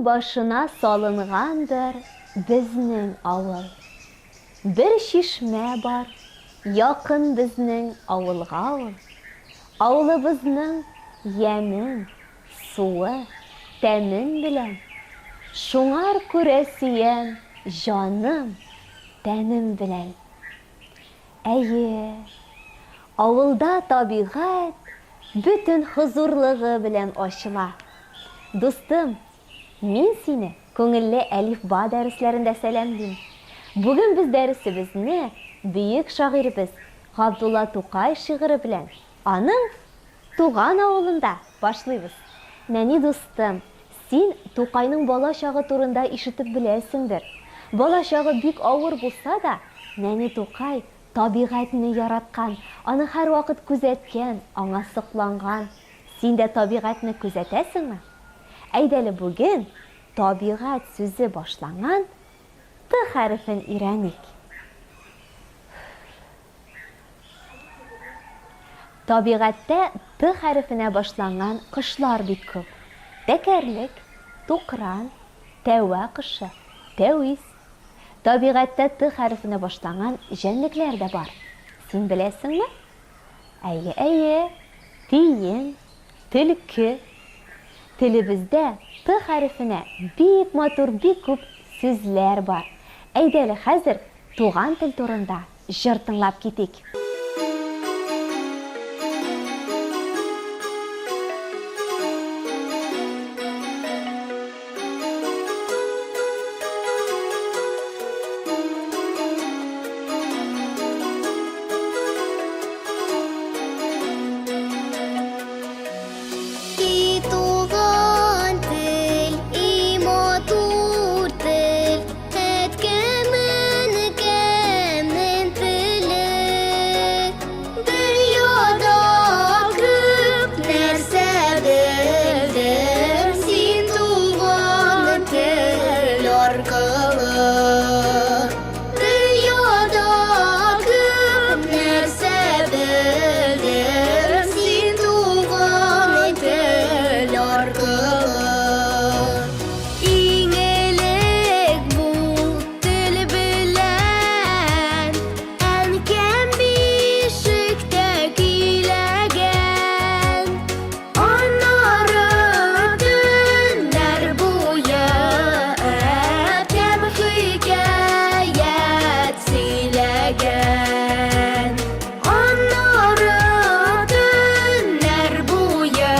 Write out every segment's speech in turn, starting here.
башына салынгандыр безнең авыл. Бер чишмә бар, якын безнең авылга ул. Авылыбызның ямен, суы, тәмен беләм. Шуңар күрә сөям җаным, тәнем белән. Әйе, авылда табигать бөтен хозурлыгы белән ачыла. Дустым, мин сине Күңелле әлифба дәресләрендә сәламлим. Бүген без дәресебезне бөек шагыйребез Габдулла Тукай шигыре белән, аның туган авылында башлыйбыз. Нәни дустым, син Тукайның бала чагы турында ишетеп беләсеңдер. Бала чагы бик авыр булса да, нәни Тукай табигатьне яраткан, аны һәрвакыт күзәткән, аңа сокланган. Син дә табигатьне күзәтәсеңме? Әйдәле бүген табигать сүзе башланган Т хәрефен өйрәник. Табигатьтә Т хәрефенә башланган кошлар бик күп. Тәкәрлек, тукран, тәвә кошы, тәвис. Табигатьтә Т хәрефенә башланган җәнлекләр дә бар. Син беләсеңме? Әйе, әйе, тиен, төлке. Телебездә Т хәрефенә бик матур бик күп сүзләр бар. Әйдәле хәзер туган тел турында җыр тыңлап китик. И туган тел, и матур тел, Әткәм-әнкәмнең теле. Дөньяда күп нәрсә белдем, Син туган тел аркылы. Дөньяда күп нәрсә белдем, Син туган тел аркылы. Иң элек бу тел белән Әнкәм бишектә көйләгән. Аннары төннәр буе әткәм хикәят сөйләгән. Аннары төннәр буе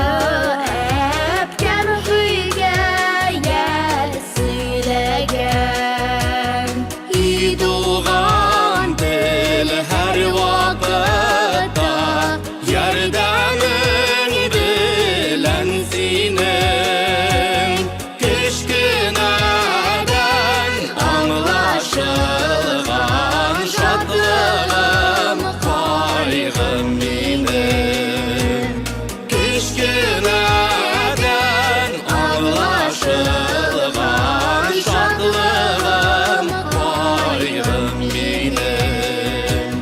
әткәм хикәят сөйләгән. И туган тел һәрвакытта ярдәмең белән синең кечкенәдән аңлашылган шатлыгым, кайгым минем. Кечкенәдән аңлашылган шатлыгым, кайгым минем.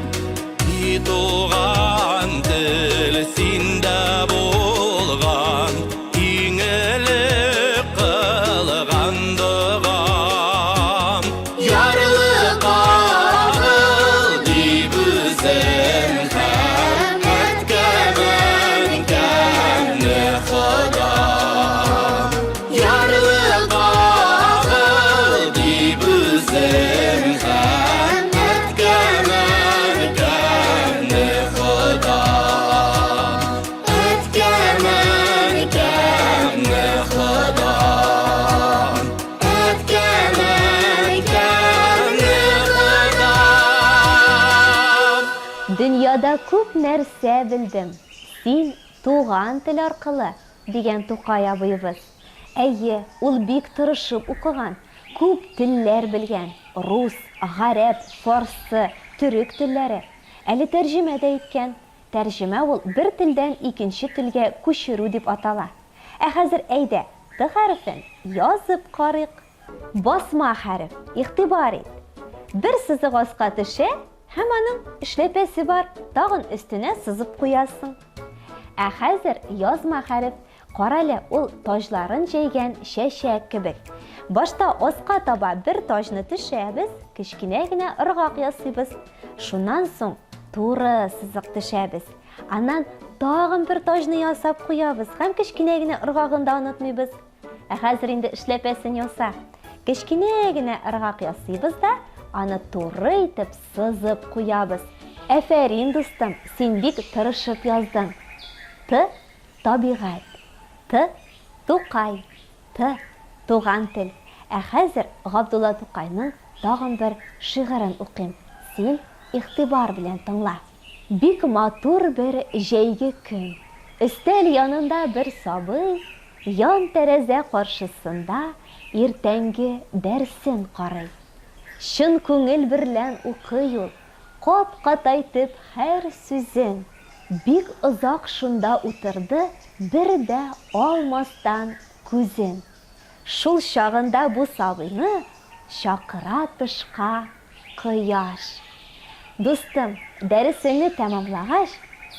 И туган тел синдә булган, иң элек кылган догам. Ярлыкагыл дип үзем һәм әткәм-әнкәмне Ходам. Ярлыкагыл дип үзем һәм әткәм-әнкәмне Ходам. Әткәм-әнкәмне Ходам. Әткәм-әнкәмне Ходам. Дөньяда күп нәрсә белдем, син туган тел аркылы, дигән Тукай абыебыз. Әйе, ул бик тырышып укыган, күп телләр белгән, рус, гарәп, фарсы, төрек телләре. Әле тәрҗемә дә иткән. Тәрҗемә ул бер телдән икенче телгә күчерү дип атала. Ә хәзер әйдә, Т хәрефен язып карыйк. Басма хәреф, игътибар ит! Бер сызык аска төшә һәм аның эшләпәсе бар, тагын өстенә сызып куясың. Ә хәзер язма хәреф. Карале, ул таҗларын җәйгән чәчәк кебек. Башта аска таба бер таҗны төшәбез, кечкенә генә ыргак ясыйбыз. Шуннан соң туры сызык төшәбез. Аннан тагын бер таҗны ясап куябыз һәм кечкенә генә ыргагын да онытмыйбыз. Ә хәзер инде эшләпәсен яса. Кечкенә генә ыргак ясыйбыз да, аны туры итеп сызып куябыз. Әфәрин, дустым, син бик тырышып яздың. Т, табигать. Т, Тукай. Т, туган тел. Ә хәзер Габдулла Тукайның тагын бер шигырен укыйм. Син игътибар белән тыңла. Бик матур бер җәйге көн. Өстәл янында бер сабый ян тәрәзә каршысында иртәнге дәресен карый. Чын күңел берлән укый ул, кат-кат әйтеп һәр сүзен. Бик озак шунда утырды бер дә алмастан күзен. Шул чагында бу сабыйны чакыра тышка кояш. Дустым, дәресеңне тәмамлагач,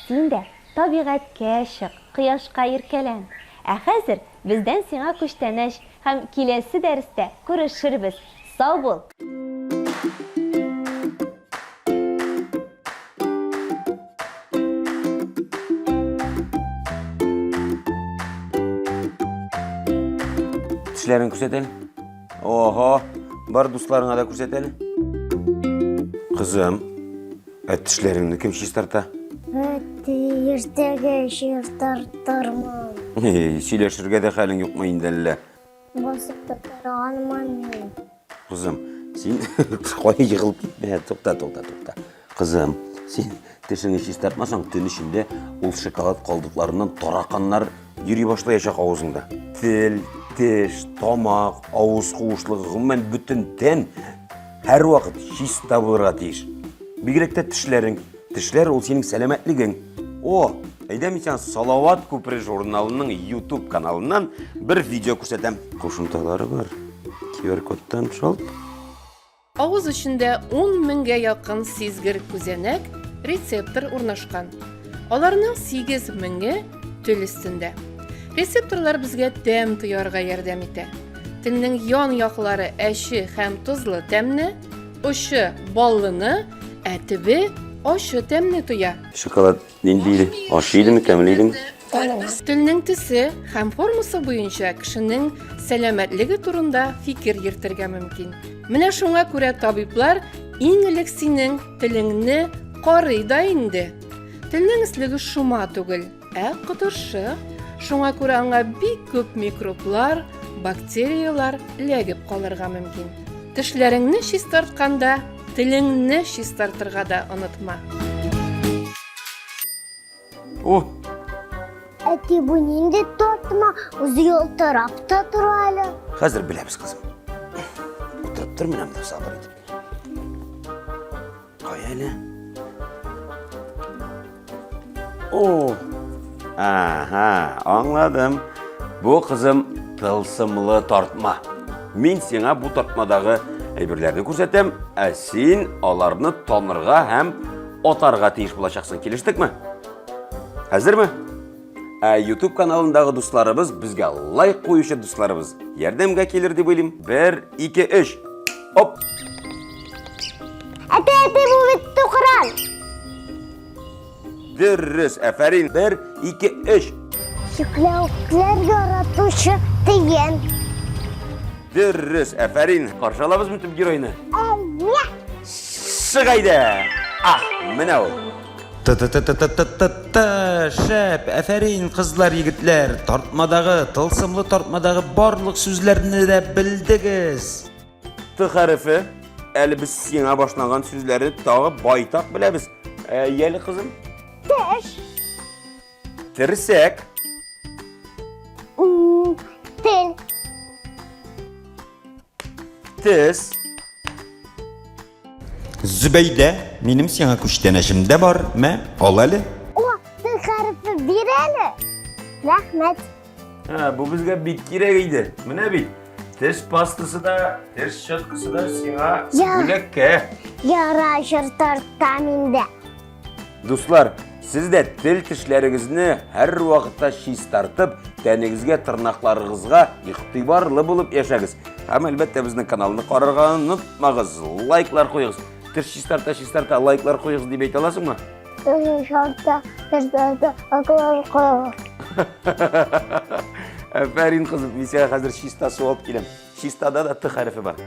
син дә табигатькә чык, кояшка иркәлән. Ә хәзер бездән сиңа күчтәнәч һәм киләсе дәрестә күрешербез. Сау бул! Тешләрен күрсәт әле. Ого, бар дусларыңа да күрсәт әле. Кызым, ә тешләреңне кем чистарта? Әти, иртәгә чистартырмын. Сөйләшергә дә хәлең юкмы инде әллә? Басып та тора алмам мин. Кызым, син кая егылып китмә, тукта, тукта, тукта. Кызым, син тешеңне чистартмасаң, төн эчендә ул шоколад калдыкларыннан тараканнар йөри башлаячак авызыңда. Тел, теш, тамак, авыз куышлыгы, гомумән бөтен тән һәрвакыт чиста булырга тиеш. Бигрәк тә тешләрең. Тешләр ул синең сәламәтлегең. О, әйдә мин сиңа Салават күпере журналының YouTube каналыннан бер видео күрсәтәм. Кушымталары бар. QR-кодтан шалт. Авыз эчендә 10 меңгә якын сизгер күзәнәк, рецептор урнашкан. Аларның 8 меңе тел өстендә. Рецепторлар безгә тәм тоярга ярдәм итә. Телнең ян яклары әче һәм тозлы тәмне, очы баллыны, ә төбе ачы тәмне тоя. Шоколад нинди иде? Ачы идеме, тәмле идеме? Телнең төсе һәм формасы буенча кешенең сәламәтлеге турында фикер йөртергә мөмкин. Менә шуңа күрә табиблар иң элек синең телеңне карый да инде. Телнең өслеге шома түгел, ә котыршы. Шуңа күрә аңа бик күп микроблар, бактерияләр эләгеп калырга мөмкин. Тешләреңне чистартканда, телеңне чистартырга да онытма. О! Әти, бу нинди тартма? Үзе ялтырап та тора әле. Хәзер беләбез, кызым. Утырып тор менә монда сабыр итеп. Кая әле? О! Ага, аңладым. Бу кызым тылсымлы тартма. Мин сиңа бу тартмадагы әйберләрне күрсәтәм, ә син аларны танырга һәм атарга тиеш булачаксың. Килештекме? Әзерме? Ә YouTube каналындагы дусларыбыз, безгә лайк куючы дусларыбыз ярдәмгә килер дип уйлыйм. 1, 2, 3. Оп! Әти, әти, бу бит тукран. Дөрес, афәрин. 1, 2, 3. Чикләвекләр яратучы тиен. Дөрес, афәрин. Каршы алабызмы төп геройны? Әйе. Чык әйдә! А, менә ул. Т-т-т-т-т-т-т, шәп, афәрин, кызлар, егетләр, тартмадагы, тылсымлы тартмадагы барлык сүзләрне дә белдегез. Т хәрефе, әле без сиңа башланган сүзләрне тагы байтак беләбез. Ә, яле, кызым. Теш. Терсәк. Тел. Тез. Зөбәйдә, минем сиңа күчтәнәчем дә бар, мә, ал әле. О, Т хәрефе бир әле. Рәхмәт. Ә, бу безгә бик кирәк иде. Менә бит, теш пастасы да, теш щеткасы да сиңа бүләккә. Яра җыр тартам инде. Дуслар, Сез дә тел тешләрегезне һәрвакытта чистартып, тәнегезгә, тырнакларыгызга игътибарлы булып яшәгез. Һәм әлбәттә безнең каналны карарга онытмагыз, лайклар куегыз. Теш чистарта чистарта лайклар куегыз дип әйтә аласыңмы? Шарта, чистарта, лайклар куегыз. Афәрин, кызым, мин сиңа хәзер чиста су алып киләм. Чистада да Т хәрефе бар.